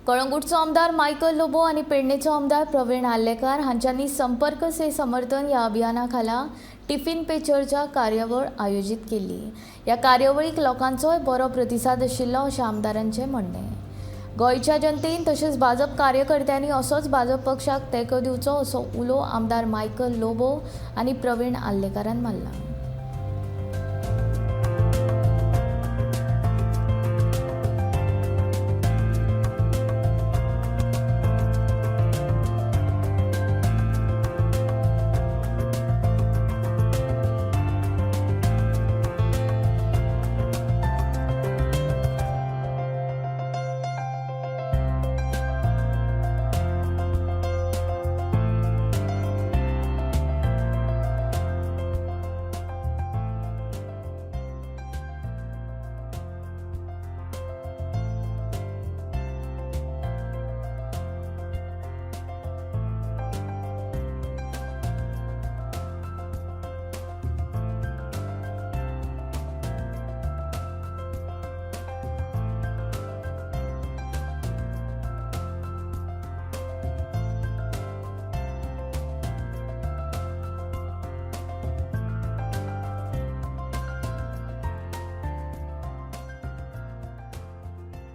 कळंगूटचो आमदार मायकल लोबो आनी पेडणेचो आमदार प्रवीण आर्लेकार हांच्यांनी संपर्क से समर्थन ह्या अभियाना खाला टिफिन पे चर्चा कार्यावळ आयोजीत केल्ली. ह्या कार्यावळीक लोकांचोय बरो प्रतिसाद आशिल्लो अशें आमदारांचें म्हणणें. गोंयच्या जनतेन तशेंच भाजप कार्यकर्त्यांनी असोच भाजप पक्षाक तेंको दिवचो असो उलो आमदार मायकल लोबो आनी प्रवीण आर्लेकारान मारला.